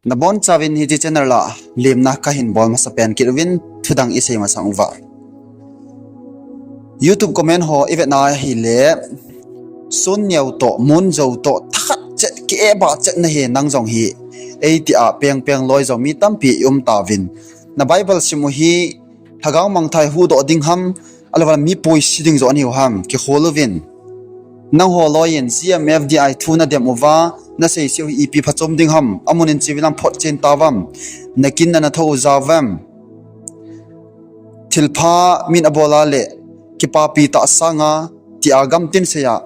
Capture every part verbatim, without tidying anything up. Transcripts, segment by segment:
Nabonchauvin hiche channel a lemna kahin bol masapen kit uvin thudang isei masang uva. YouTube comment ho ivetna ahile, Sonneo toh, Monjou toh, thakhat chet, kieba chet nahi nang jong hi, eitia pengpeng loi jong mi tampi i um tauvin. Na Bible sim u hi, lhagao mangthah huhdoh ding ham, ahilouleh mi poise ding joh nahiu ham, kikhol uvin. Nangho loiyin G M F D I thu nadem uva, naseiseu hi ipi phachom ding ham, amun in chevin lang photchen tauvem, nakinna nathou jauvem. Thilpha min abola le, kipapi tah sanga, tia gamtin seiya,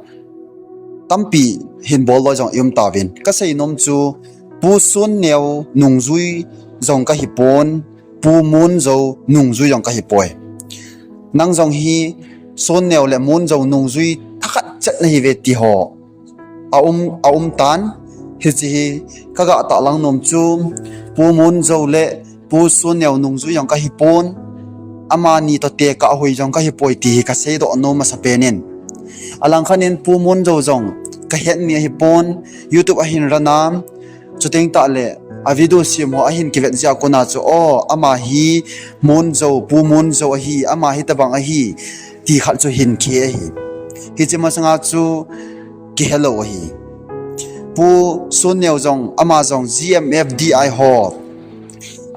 tampi hin bol loi jong i um tauvin. Kasei nom chu, Pu Sonneo nungjui jong kahipon, Pu Monjou nungjui jong kahipoi. Nang jong hi Sonneo le Monjou nungjui thakhat chet nahiuve ti ho aum, aum tan, hiche hi kaga tahlang nom chu, Pu Monjou le Pu Sonneo nungjui jong kahipon, amani toh tekah hoi jong kahipoi ti hi kaseidoh nom masapen in. Alangkhat in Pu Monjou jong kahet mi ahipon, YouTube ahin run a, chuteng tahle, a video sem ho ahin kivet jeh a kona chu, o, ama hi Monjou, Pu Monjou ahi, ama hitobang ahi, ti khat chu hin khe ahi. Hiche masanga chu kihelou ahi. Pu Sonneo jong, ama jong G M F D I ho,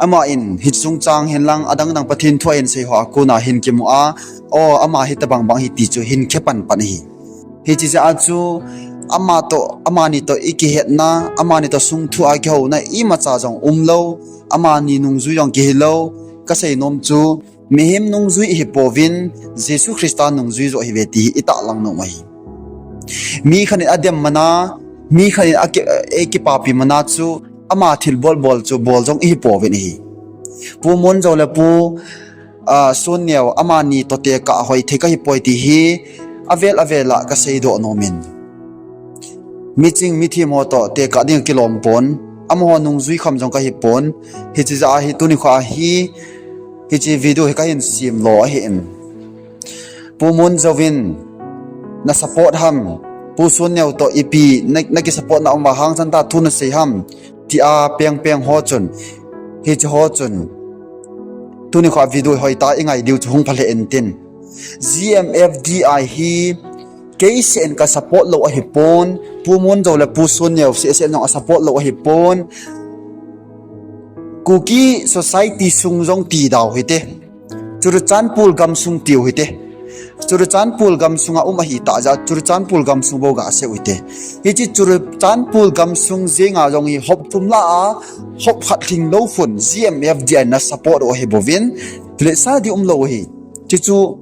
ama in hiche chungchang hinlang adangdang Pathen thu ahin sei ho a kona hin kimu a, o, ama hitobang bang ahi ti chu hin khe panpan ahi. Hiche jeh a chu, ama toh, amani toh i kihetna, amani toh sung thu a kihouna imacha jong umlou, amani nungjui jong kihilou, kasei nom chu, mihem nungjui ihipouvin, Jesu Christa nungjui joh ihiuve ti hi itahlang nom ahi. Mi khat in adem mana, mi khat in aki-, eikipapi mana chu, ama thilbol bol chu bol jong ihipouvin ahi. Pu Monjou le Pu, a, Sonneo amani toh tekah hoi thei kahipoi ti hi avel avel a kaseidoh nom in. Miching mithem ho toh tekah ding kilom pon, amaho nungjui kham jong kahipon, hiche jeh a hi tuni kho a hi, hiche video hi kahin sem lo ahin. Pu Monjou in na support ham, Pu Sonneo toh ipi na, nakisupport na um uva hangsan tah thu nasei ham, tia pengpeng ho chun, hiche ho chun, tuni kho a video hoitah a ingai diu chu hung pha lheh intin. G M F D I hi keiseh in kasupport lou ahipon, Pu Monjou le Pu Sonneo sehseh in jong asupport lou ahipon. Kuki society sung jong ti dau hite, Churachandpur gamsung tiu hite. Churachandpur gamsunga um ahitah jeh a Churachandpur gamsung bou gaseu hite. Hiche Churachandpur gamsung jenga jong hi hop thum lah a hop khat lhinglou khun G M F D I in na support u ahibouvin, lhesa ding umlou ahi. Chuchu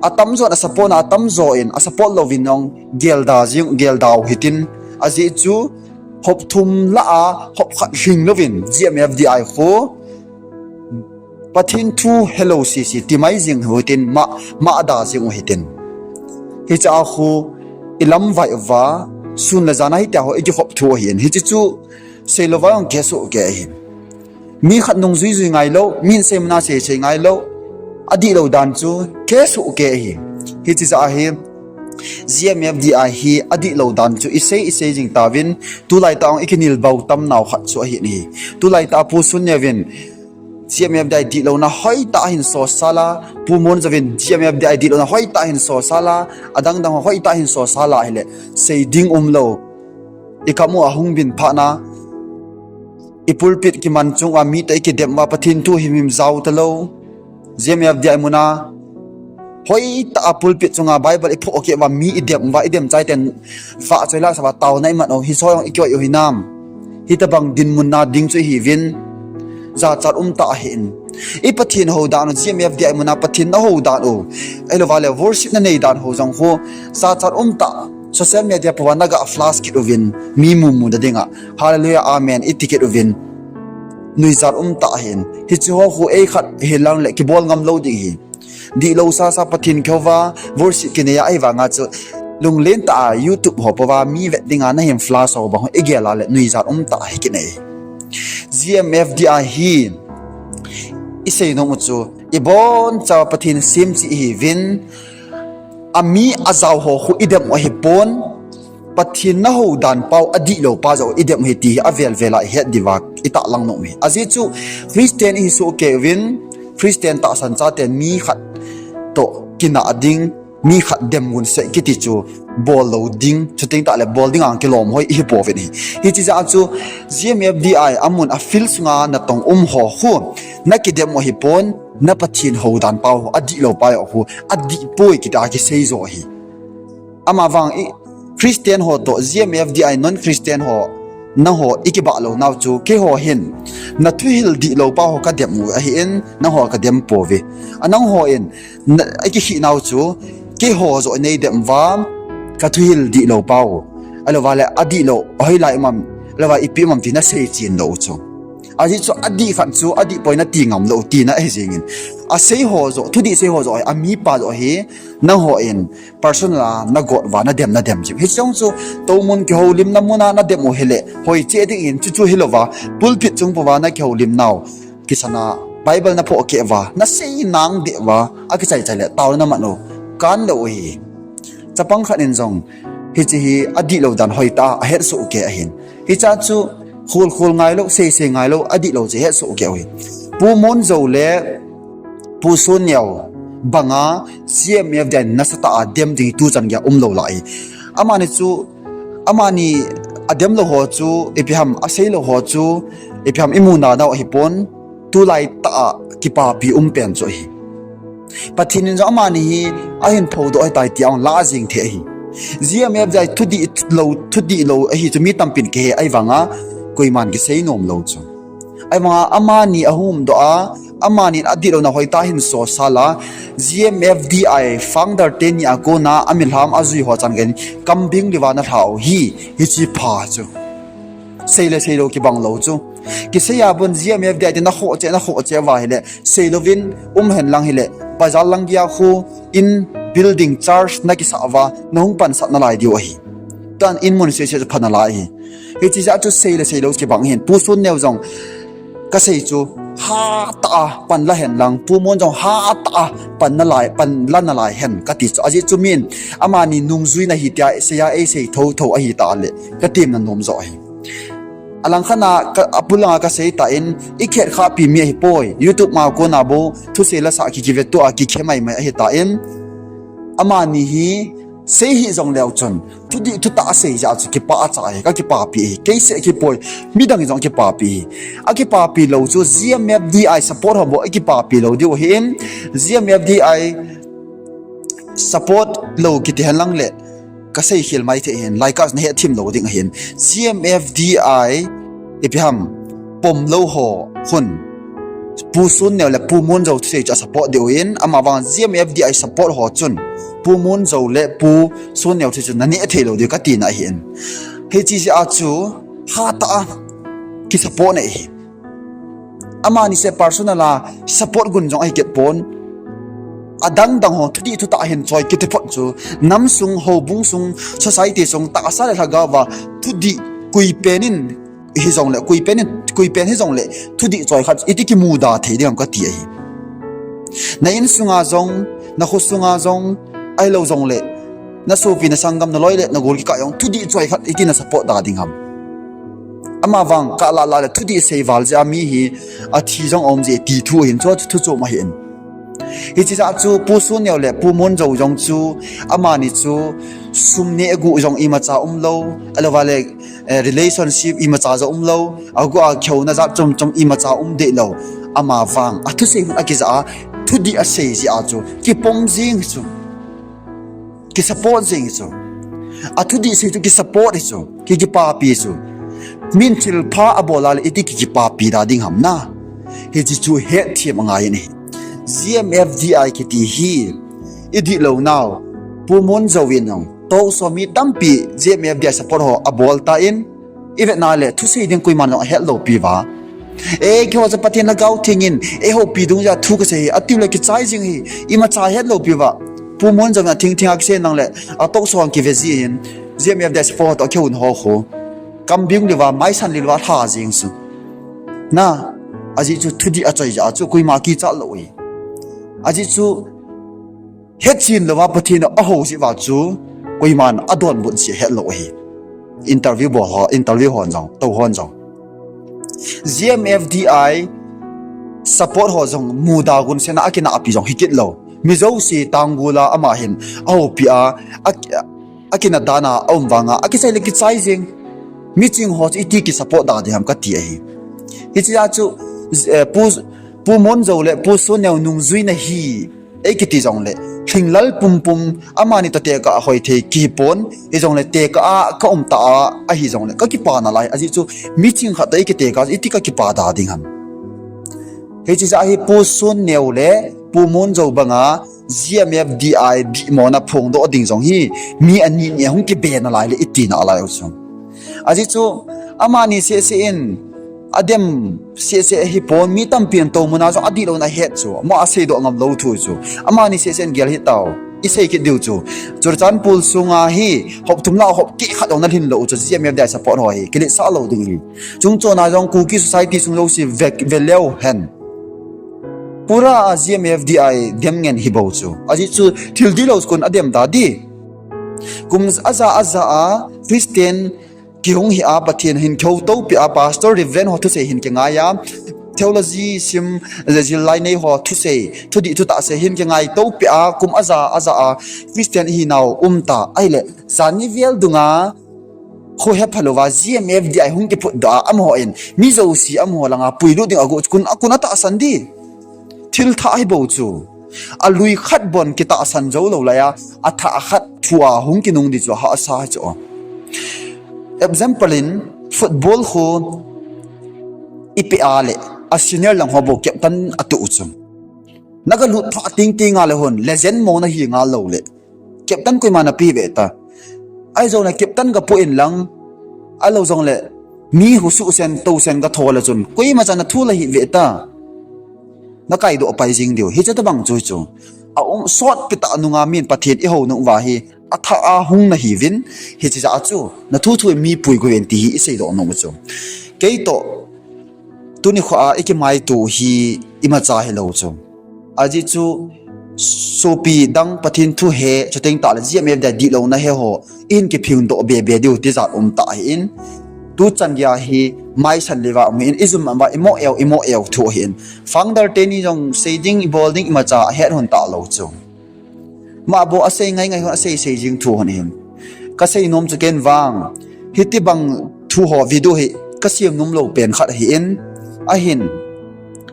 atamjo in asupport na, atamjo in asupport louvin jong gelda jing, geldau hitin, ajeh chu hop thum lah a hop khat lhinglouvin G M F D I khu Pathen thu helou sese timai jing u hitin, ma, ma da jing u hitin. Hiche a khu ilamvai uva, sun le jan a hitia ho ikikhop thu ahin. Hiche chu seilouva jong kesoh kei ahin. Mi khat nungjui jui ngailou, min sei mana sei sei ngailou, adihlou dan chu kesoh kei ahi. Hiche jeh a hi G M F D I hi adihlou dan chu isei isei jing tauvin, tulaitah a ikinel bou tam nau khat chu ahin ahi. Tulaitah a Pu Sonneo vin G M F D I dihlouna hoitah ahin sosal a, Pu Monjou vin G M F D I dihlouna hoitah ahin sosal a, adangdang ho hoitah ahin sosal a ahile, sei ding umlou. Ikam u ahung bin phat na, i pulpit kiman chung uva mi toh ikidem uva Pathen thu himhim jao talou. G M F D I muna, hoitah a pulpit chunga Bible iphoh kit uva mi idem uva, idem chai ten vahchoi lahsah uva taona iman u, hiche jong ikoi u hinam. Hitobang dinmun na ding chu ihiuvin, jachat umtah ahin. I Pathen hou dan u, G M F D I muna Pathen nahou dan u, ahilouva le worship nanei dan ho jong khu, jachat umtah, social media pova naga flash kit uvin, mi mumu na dinga, hallelujah, amen, iti kit uvin, nuijat umtah ahin. Hiche ho khu ei khat hilang le kibol ngam lou ding ahi. Dihlou sasa Pathen kihouva worship kinei a ahivanga chu, lunglen tah a YouTube ho pova mi vet dinga nahin flash u bang ho igel a le nuijat umtah ahi kinei. G M F D I hi isei nom u chu, ibonchauva Pathen semchih ihiuvin, ami ajao ho khu idem u ahipon, Pathen nahou dan pau adihlou pa joh idem u ahi ti hi avel vel a ihet diuva itahlang nom hi. Ajeh chu Christian ihi soh kei uvin, Christian tahsan chate mi khat toh kinah ding, mi khat dem gun seh kiti chu bol lou ding, chuteng tahle bol ding ang kilom hoi ihi pouvin ahi. Hiche jeh a chu G M F D I amun a field sunga natong um ho khu, nakidem u ahipon, na Pathen houdan pau ho, adihlou pau ho khu, adih poi kiti a kisei jo ahi. Amavang i Christian ho toh G M F D I non Christian ho, nangho ikibah lou nau chu, keiho hin nathuhil dihlou pau ho kadem u ahin, nangho kadem pouve. A nangho in, na, ikikhih nau chu, keiho joh neidem uva, kathuhil dihlou pau, ahilouva le adihlou hoilai um am, ahilouva ipi um am ti nasei chen lou chu. Ajeh chu adih khat chu adih poi nati ngam lou tina ahi jengin. Asei ho joh, thudih sei ho joh hi, amipa joh hi, nangho in personal a nagot uva nadem, nadem jep. Hiche jong chu, toumun kihoulimna muna nadem u hile hoi cheh dingin, chuchu hilouva pulpit chung pouva nakihoulim nau, kisana Bible naphoh keh uva, nasei nang deh uva, akichai chai le taona naman u, kan lou u ahi. Chapang khat in jong hiche hi adihlou dan hoitah a ahetsoh kei ahin. Hichea chu khol khol ngailou, sei sei ngailou, adihlou chu ahetsoh kei u ahi. Pu Monjou le Pu Sonneo banga G M F D I nasatah a dem ding tuchan geiya umlou lai ahi. Amani chu, amani adem lou ho chu, ipi ham, asei lou ho chu, ipi ham, imu nanau ahipon, tulai tah a kipapi um pen chu ahi. Pathen in jong amani hi ahin phodoh ahitai tia hung lah jeng thei ahi. G M F D I thudihlou, thudihlou ahi chu mi tampin kihe ahivanga, koiman kisei nom lou chu. Ahivanga amani ahung umdoh a, amanin adihlouna hoitah a hin sosal a, G M F D I founder teni a kona amilham ajui ho chan geiyin, kambing liva nalhah u hi, hiche pha chu. Sei le seilou kibang lou chu. Kisei a bon G M F D I ti nakhoh cheh, nakhoh cheh uva hile, seilouvin um hen lang hile, bazar lang geiya khu, in, building, church nakisah uva, nahung pansat nalai diu ahi. Tan in mun sese chu pha nalai ahi. Hiche jeh a chu sei le seilou kibang ahin, Pu Sonneo jong kasei chu, hatah a pan la hen lang, Pu Mon jong hatah a pan nalai, pan la nalai hen kati chu. Ajeh chu min, amani nungjuina hi tia, seiya eisei thotho ahitah le, katemna nom joh ahi. Alangkhat a, ka, apul langa kasei tan, ikhetkhahpi mi ahipoi. YouTube ma kona bou, thusei lasah ki, kiveto a, kikhe maimai ahitan. Amani hi, sei hih jongleu chun, thudih thutah asei jeh a chu kipah acha ahi, kakipapi ahi. Keiseh kipoi, midang jong kipapi ahi. Akipapi lou chu G M F D I support ho bou akipapi lou diu ahin, G M F D I support lou kiti henlang le, kasei khel mai thei ahin, lai kah nahetthem lou ding ahin. G M F D I, ipi ham, pom lou ho khun, Pu Sonneo le Pu Monjou thusei chu asupport diu ahin, amavang G M F D I support ho chun, Pu Monjou le Pu Sonneo thusei chu naneh thei lou diu katina ahin. Hiche jeh a chu, hatah a, kisupport na ahi. Amani seh personal a, support gun jong ahi kit pon. Adang dang ho, thudih thutah ahin choi kiti phot chu, namsung, houbung sung, society sung, tahsa le lhagao va, thudih koi pen in, hijongle, koi pen in, koi pen hijongle, thudih choi khat, iti kimuda thei ding ham kati ahi. Na insunga jong, nakho sunga jong, ahilou jongle, nasopi, nasanggam, naloi le nagol kikah jong, thudih choi khat, iti nasupport da ding ham. Amavang, kalah lah le, thudih sei val jeh a mi hi, athi jong aum je, ti thu ahin, chu thu chom ahin. Hiche jeh a chu Pu Sonneo le Pu Monjou jong chu, amani chu, sum neh aguh jong imacha umlou, ahilouva le, eh, relationship imacha jong umlou, aguh a kihona jat chom chom imacha um dehlou, amavang, athusei hun akija a, thudih asei jeh a chu, kipom jeng chu. Kisupport jeng chu. Athudih sei chu kisupport hi chu. Ki, kipapi chu. Min thilpha abol a le iti ki, kipapi da ding ham na. Hiche chu hetthem angai in ahi. G M F D I kiti hi. Idih lou nau. Pu Monjou in jong. Talk show mi tampi G M F D I support ho abol tan. Ivet na le, thusei ding koiman jong ahet lou piuva. E, keiho chu Pathen Lhagao Theng in, eihoupi dungjui a thu kasei hi, atiu le kichai jing hi, imacha het lou piuva. Pu Monjou in athing thing a kisei nang le, a talk show a kive ji hin, G M F D I support toh kihou ho khu. Kambing liuva, maisan liuva, lha jing chu. Na, ajeh chu thudih achoi jeh a chu, koima kichat lou hi. Ajeh chu, Hetchen louva Pathen in ahou jeh uva chu, koiman adonbut jeh het lou ahi. Interview bol ho, interview hon jong, tou hon jong. G M F D I support ho jong muda gun sena akinahpi jong hikit lou. Mi jouse tanggol a ama hin ahoupi a, a, akinat dan a aum vanga akisei le kichai jing. Miching ho chu iti kisupport da ding ham kati ahi. Hichea chu, eh, Pu, Pu Munjou le Pu Sunneo nungjui nahi, eikiti jongle, lhinglel pumpum amani toh tekah a hoi thei kipon, hijongle tekah a kaum ta a, ahi jongle, kakipa nalai, ajeh chu miching khat toh eiki tekah iti kakipa da ding ham. Hiche jeh a hi Pu Sunneo le Pu Munjou banga G M F D I dihmona phongdoh ding jong hi mi ani ni ahung kibe nalai le iti nalai u chu. Ajeh chu, amani seh seh in, adem seh seh hipon, mi tampi in toumuna jong adihlouna het chu, mo aseidoh ngam lou thu chu. Amani seh seh in gel hih tau, isei kit diu chu. Churachandpur sunga hi, hop thum lah hop keh khat jong nalhin lou chu, G M F D I support ho hi, kiletsah lou ding hi. Chung chona jong Kuki society sung jouse ve, ve leu hen. Pura a G M F D I dem ngen hi bou chu. Ajeh chu, thil dihlou kon adem ta di. Kum aja aja a, Christian kihung hi a, Pathen hin kihoutopi a, Pastor Reverend ho thusei hin kingai a, theology sim, jil lai nei ho thusei, thudih thutah sei hin kingaitopi a, kum aja aja a, Christian ihinau um ta, ahile, janhi vel dunga, kho hepha louva, G M F D I hung kiphutdoh a, amaho in, mi jouse amaho langa puilut ding agot, kon, kon atahsan di. Thil thah hi bou chu. Alui khat bon kitahsan jou lou lai a, athah khat thu a hung kinung di chu hahsa hi chu. Example in, football khu ipi a le, a senior lang ho bou captain atoh u chu. Nagalut thah ting ting a le hon, legend mo nahi ngal lou le. Captain koima napeh ve ta. Ahijongle captain gapoh in lang, ahilou jongle, mi husuh sen, tou sen gatho le chun, koimacha nathu la hih ve ta. Nakaidoh pai jing diu, hiche tobang chu hi chu. Aum sotpi tah nunga min Pathen ihou nung uva hi, athah a hung nahiuvin, hiche jeh a chu, nathu thu in mi puigo uvin ti hi iseidoh nom u chu. Keitoh, tuni khoa ikimaito hi imacha hilou chu. Ajeh chu, sopi dang Pathen thu he, chuteng tahle G M F D I dihlouna he ho, ihin kiphingdoh be be diu tijat umtah ahin. Tuchan geiya hi, maisan leuva um ahin, ijum uva imo eu, imo eu thu ahin. Founder teni jong sei ding, ibol ding, imacha ahet hon talou chu. Ama bou asei ngai ngai hon, asei sei jing thu hon ahin. Kasei nom chu ken vang, hitibang thu ho video hi kasem nom lou pen khat ahin, ahin,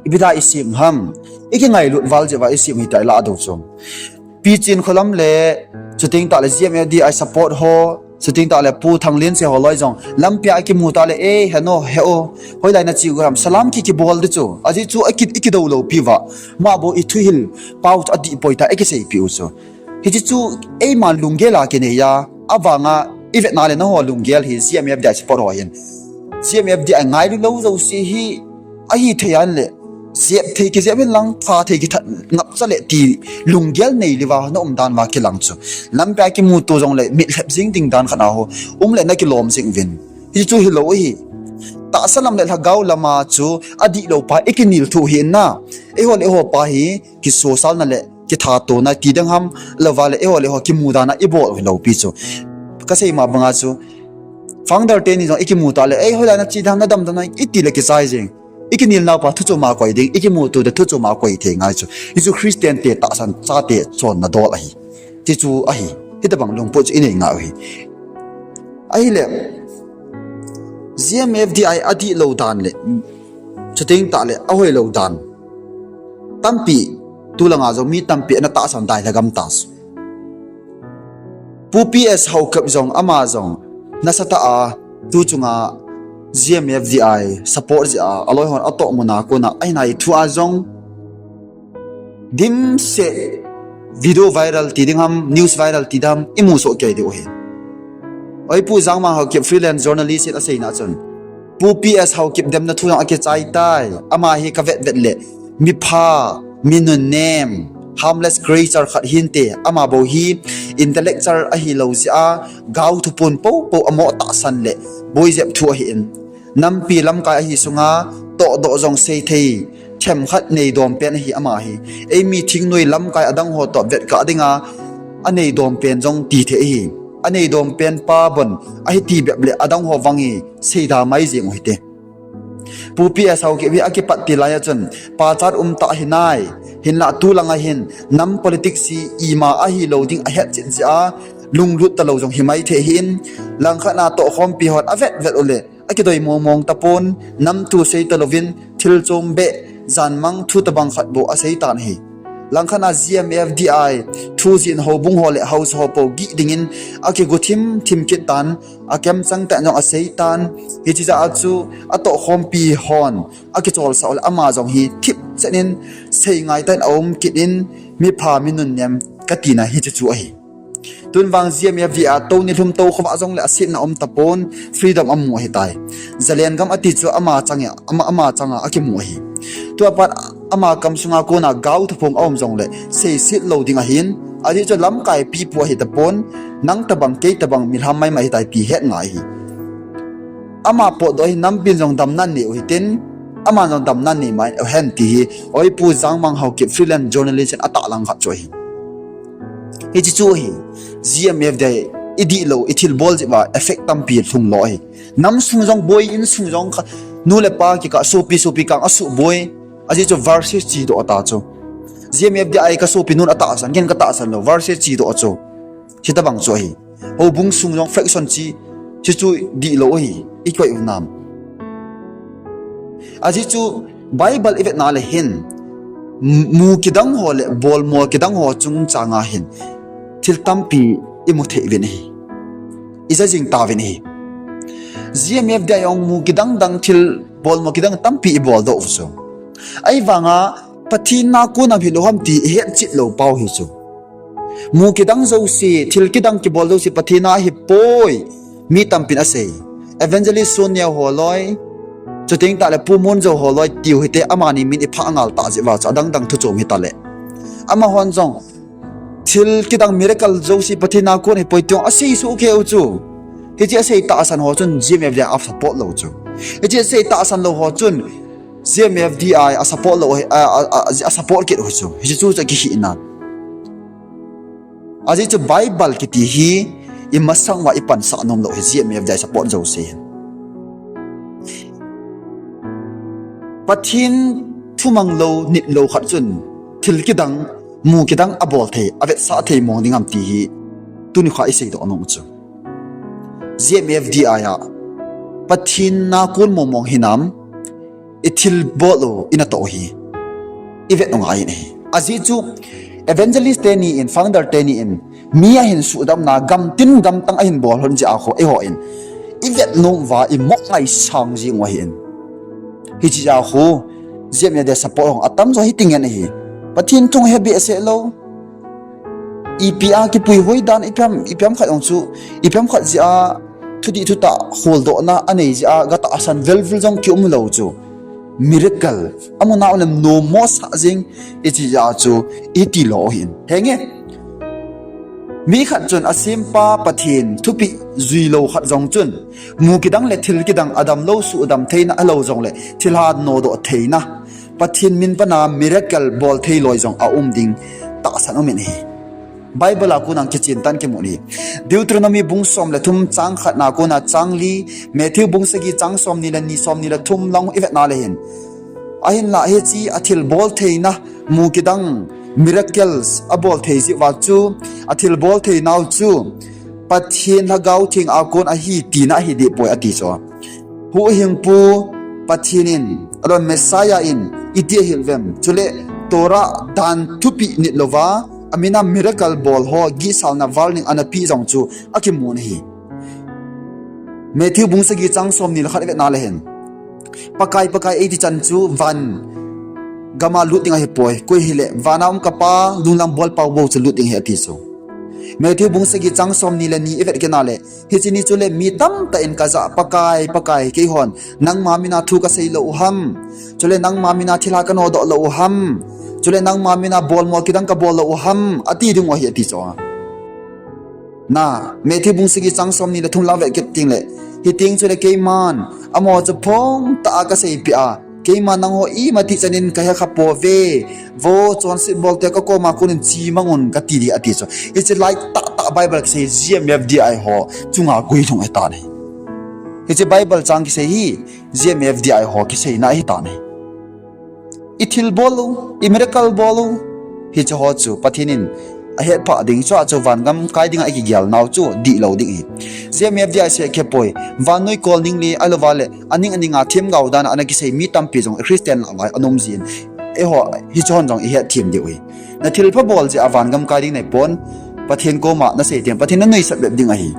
ipi dia isem ham, ikingailut val jeh uva isem hita ilah diu chu. Pichin kholam le, chuteng tahle G M F D I support ho, chuteng tahle Pu Thanglense ho loi jong, lampia akimu tahle, e, heno, he o, hoilai nache u ham, salam ki kibol di chu, ajeh chu, aki, ikidou lou piuva, ama bou ithuhil pau chu adih poi tia ikiseipiu chu. Hiche chu, eiman lunggel a kinei a, avanga, ivetna le nangho lunggel hi G M F D I support ho ahin. G M F D I ngailu lou jouse hi, ahithei a le, jep thei kijep in lang, pha thei kitha, ngapcha le ti lunggel nei leuva naum dan uva kilang chu. Lampia kimuto jongle, mitlhep jing ding dan khat a ho, um le nakilom jing uvin. Hichu hilou ahi. Tahsa lam le lhagao lama chu, adihlou pa, ikinel thu hi na. Eiho le eiho pa hi, kisosalna le, kithatona ti ding ham, louva le, eiho le eiho kimudana ibol hilou pi chu. Kasei ma banga chu, founder teni jong ikimu tahle, e, hoilai nache ding ham, nadam dam na, iti le kichai jeng. Ikinel nauva thu chom a koi ding, ikimuto te thu chom a koi thei ngai chu. Hichu Christian te tahsan chate chonna dol ahi. Ti chu ahi. Hitobang lungput chu inei ngai u ahi. Ahile, G M F D I adihlou dan le, chuteng tahle, ahoilou dan. Tampi, tulanga jong mi tampi ana tahsan dai lhagam ta chu. Pu P S Haokip jong ama jong, nasatah a, tu chunga G M F D I support jeh a, aloi hon atohmuna kona, ahinai thu a jong, dimset video viral ti ding ham, news viral ti ding ham, imu soh kei diu ahi. Oi Pu Jangmang Haokip freelance journalist in aseina chun, Pu P S Haokip demna thu jong akichai tai, ama hi kavet vet le, mipha, mi nunnem, harmless creature khat hinte, ama bou hi intellectual ahilou jeh a, gaothu pon poupou amo tahsan le, boijep thu ahin. Nampi lamkai ahi sunga, tohdoh jong seithei, themkhat neidom pen ahi ama hi. Eimi thingnoi lamkai adang ho toh vetkah dinga, aneidom pen jong tithei ahi. Aneidom pen pa bon, ahiti bep le adang ho vang hi, seida mai jeng u hite. Pu P S Haokip hi akipat til lai a chun, pachat um tah hinai, hinlah tu langa hin, nam politics hi ima ahilou ding ahet chet jeh a, lunglut talou jong himai thei hin, langkhat a tohkhompi hon avet vet uleh, akidoi mong mong tapon, nam thu sei talouvin, thil chom beh, janmang thu tabang khat bou asei tan ahi. Langkhat a G M F D I thu jin houbung ho le haosa ho pou gih dingin akigu thim thim kit tan, akemchang tah in jong asei tan, hiche jeh a chu atohkhompi hon akicholsah uleh ama jong hi thip chet in sei ngai tah in aum kit in, mipha mi nunnem katina hiche chu ahi. Tun vang G M F D I a tou nilhum tou khovah jongleh asetna um tapon, freedom amu ahitai. Zalen gam ati chu ama chang a, ama, ama chang a akimu ahi. Tua pat ama kam sunga kona gaothu phong aum jongleh seiset lou ding ahin, ajeh chu lamkai pipu ahi tapon, nang tabang kei tabang milham maimai ahitai ti het ngai ahi. Ama potdoh hi nampin jong damna nei u hitin, aman jong damna nei mai u hen ti hi, Oipu Jangmang Haokip freelance journalist in atahlang khat chu ahi. Hiche chu ahi, G M F D I idihlou, ithilbol jeh uva effect tampi lhung lou ahi. Nam sung jong boi, insung jong kha, nu le pa kikah, sopi sopi kang asuh boi, ajeh chu versus chedoh ta chu. G M F D I kasopi nun atahsan, ken katahsan lou, versus chedoh chu. Hitabang chu ahi. Houbung sung jong faction che, hiche chu dihlou ahi, ikoi u nam. Ajeh chu Bible ivetna le hin, mu kidang ho le bolmo kidang ho chungchang a hin, thil tampi imu thei uvin ahi. Ija jing tauvin ahi. G M F D I jong mu kidang dang thil bolmo kidang tampi iboldoh u chu. Ahivanga Pathen a kona hilou ham ti ihet chet lou pau hi chu. Mu kidang jouse, thil kidang kibol jouse Pathen a ahipoi. Mi tampin asei. Evangelist Sonia holoi, chuteng tahle Pu Munjo holoi tiu hite, amani min iphah ngal tah jeh uva chu adang dang thu chom hitale. Amahon jong thil kidang miracle jouse Pathen a kon ahipoi tiu asei soh kei u chu. Hiche asei tahsan ho chun G M F D I asupport lou chu. Hiche asei tahsan lou ho chun G M F D I asupport lou, a, a, a, asupport kit u chu. Hiche chu chu kihina. Ajeh chu Bible kiti hi imasang uva ipansah nom lou hi G M F D I support jouse hin. Pathen thumang lou, nit lou khat chun thil kidang, mu kidang abol thei, avetsah thei mong ding ham ti hi tunikho iseidoh nom u chu. G M F D I a Pathen a kon mong mong hinam, ithilbol u, inatoh u hi ivet u ngai in ahi. Ajeh chu evangelist teni in, founder teni in, mi ahin suhdamna, gamtin gamtang ahin bol lhon jeh a kho, eihon ivet nom uva imo ngaisang jing u ahin. Hiche jeh a kho, G M F D I support hung atam jo hitin ngen ahi. Pathen thu he behseh lou. Ipi a kipuihoi dan, ipi ham, ipi ham khat jong chu, ipi ham khat jeh a thudih thutah holdohna anei jeh a gatahsan velvel jong kium lou chu. Miracle. Amun a um le nommo sah jing, hiche jeh a chu iti lou ahin. Henge. Mi khat chun asempa Pathen thupeh jui lou khat jong chun, mu kidang le thil kidang adamlou suhdam theina ahilou jongle thilha nodoh theina, Pathen min pana miracle bol thei loi jong aum ding tahsan umin ahi. Bible a kona kichen tah in kimun ahi. Deuteronomy bung som le thum chang khat na kona chang li, Matthew bung sagi chang somni le ni, somni le thum lang ivetna le hin, ahinlah hiche athilbol theina, mu kidang miracles abol thei jeh uva chu, athilbol theinau chu Pathen Lhagao Theng a kon ahi tina ahi dehpoi ati chu. Huhhingpu Pathen in, alon Messiah in iti ahil uvem, chule Torah dan thupeh nit louva, amin a miracle bol ho gihsalna warning ana peh jong chu akimun ahi. Matthew bung sagi chang somni le khat ivetna le hin, Pakai, Pakai eiti chan chu van gam a lut ding ahipoi, koi hile van a um ka Pa lunglam bolpau bou chu lut ding ahi ati chu. Matthew bung sagi chang somni le ni ivet kit na le, hiche ni chule mi tamtah in kajah, Pakai, Pakai, keihon nangma min a thu kasei lou u ham, chule nangma min a thilha kanodoh lou u ham, chule nangma min a bolmo kidang kabol lou u ham, ati ding u ahi ati chu. Na, Matthew bung sagi chang somni le thum lang vet kit tengle, hiteng chule keiman amaho chu phongtah a kaseipeh a, keiman nangho imatih chan in kahekha pouve, vo chonset bolte kakoma kon in chemangun kati ding ati chu. Hiche lai tahtah Bible kisei G M F D I ho chunga guilhung ahitan ahi. Hiche Bible chang kisei hi G M F D I ho kiseina ahitan ahi. I thil bol u, i miracle bol u, hiche ho chu Pathen in ahetphah ding, chua chu vangam kai dinga i kigel nau chu dihlou ding ahi. G M F D I seh khe poi, vannoi kol ning le, ahilouva le, aning aninga themgao dana ana kisei mi tampi jong Christian lah vai ana um jin. Eiho, hiche hon jong i hetthem diu ahi. Na thilpha bol jeh a vangam kai ding nahi pon, Pathen koma nasei teng, Pathen in nanuisat bep ding ahi.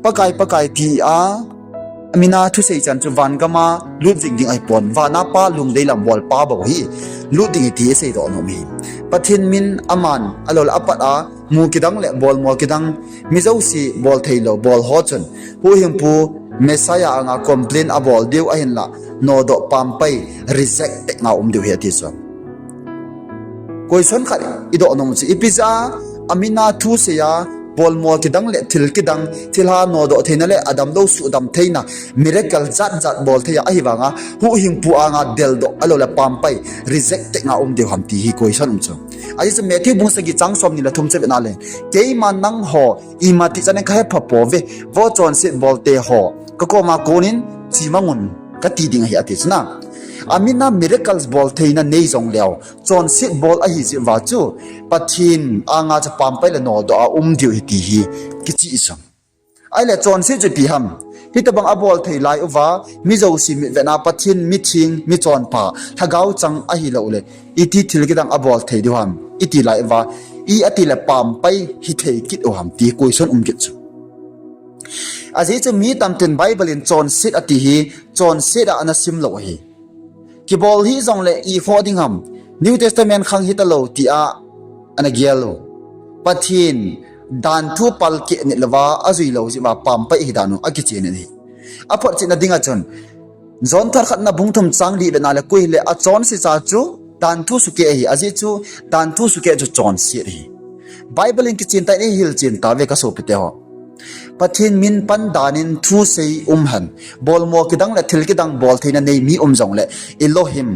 Pakai, Pakai ti a, amin a thusei chan chu vangam a lut jing ding ahi pon, van a Pa lungdei lam bol pa bou hi lut ding ahi ti isei doh nom ahi. Pathen min aman, ahilouleh apat a mu kidang le bolmo kidang, mi jouse bol theilou bol ho chun, huhhingpu Messiah anga complain abol diu ahinlah, nodoh pampai, reject teng a um diu ahi ati chu. Question khat i doh nom chu, ipi jeh a amin a thusei a, bolmo kidang le thil kidang, thilha nodoh theina le adamlou suhdam theina, miracle jat jat bol thei a, ahivanga huhhingpu anga deldoh, ahilouleh pampai, reject teng a um diu ham ti hi question um chu. Ajeh chu Matthew bung sagi chang somni le thum chu vet na le, keima nangho imatih chan in kahepha pouve, vo chonset bolte ho, kakoma konin chemangun kati ding ahi ati chu na. Amin a miracles bol theina nei jongleu, chonset bol ahi jeh uva chu Pathen anga chu pampai le nodoh a um diu ahi ti hi kicheh chu. Ahile chonset chu ipi ham? Hitobang abol thei lai uva, mi jouse mitvet a Pathen mitheng, michonpha, lhagao chang ahilouleh, iti thil kidang abol thei diu ham iti lai uva, i ati le pampai hithei kit u ham ti question um kit chu. Ajeh chu mi tamtah in Bible in chonset ati hi, chonset a ana simlou ahi. Kibol hih jongle ikhoh ding ham, New Testament khang hitalou tia ana gel u. Pathen danthu palkeh nit louva ajuilou jeh uva pampai ahi dan u akichen in ahi. Aphotchetna dinga chun, John thot khatna bung thum chang li vet na le, koi hile achonse cha chu danthu sukeh ahi, ajeh chu danthu sukeh chu chonset ahi. Bible in kichen tah in eihil chen tauve kasopite ho. Pathen min pan dan in thusei um hen, bolmo kidang le thil kidang bol theina nei mi um jongle, Elohim,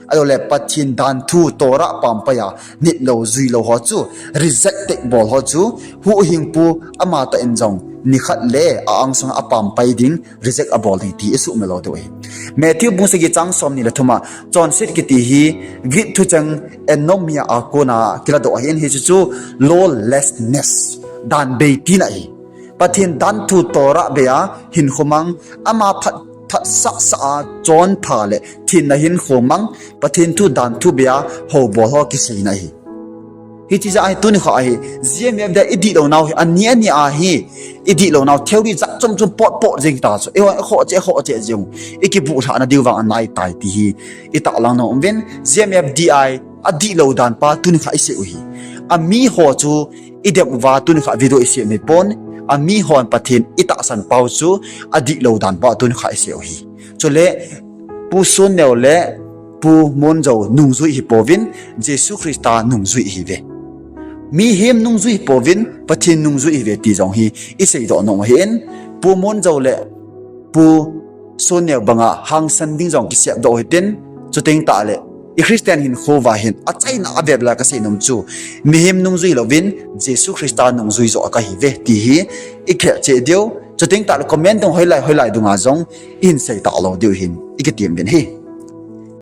ahilouleh Pathen danthu Torah pampai a nitlou juilou ho chu, reject teng bol ho chu, huhhingpu amatah in jong nikhat le a-angsung a apampai ding, reject abol ding ti isuhmil lou diu ahi. Matthew bung sagi chang somni le thum a, chonset kiti hi Greek thucheng anomia a kona kiladoh ahin, hichu chu lawlessness, dan bei tina ahi. Pathen danthu Torah bei a hinkho mang, ama phat, phatsah sah a chonpha le thenna hinkho mang, Pathen thu danthu bei a houbol ho kiseina ahi. Hiche jeh a hi tunikho a hi, G M F D I idihlounau hi, ani ani a hi, idihlounau theory jat chom chom potpot jeng ta chu, eiho, ikhoh cheh, ikhoh cheh jeng u, ikibuhlhahna diu vang anaitai ti hi itahlang nom uvin, G M F D I adihlou dan pa tunikho a isei u hi. Amiho chu idem uva tunikho a video isem hipon, amihon Pathen itahsan pau chu adihlou dan pa tunikho a isei u hi. Chule Pu Sonneo le Pu Monjo nungjui hipouvin, Jesu Christa nungjui ihiuve. Mihem nungjui hipouvin, Pathen nungjui ihiuve ti jong hi iseidoh nom ahin, Pu Monjo le Pu Sonneo banga hangsan ding jong kisepdoh u hitin, chuteng tahle i Christian hinkho uva hin achaina a vep lai a kasei nom chu, mihem nungjui louvin, Jesu Christa nungjui joh a kahiuve ti hi ikhel cheh diu, chuteng tahle comment dung hoilai hoilai dunga jong ihin sei talou diu hin ikitem uvin ahi.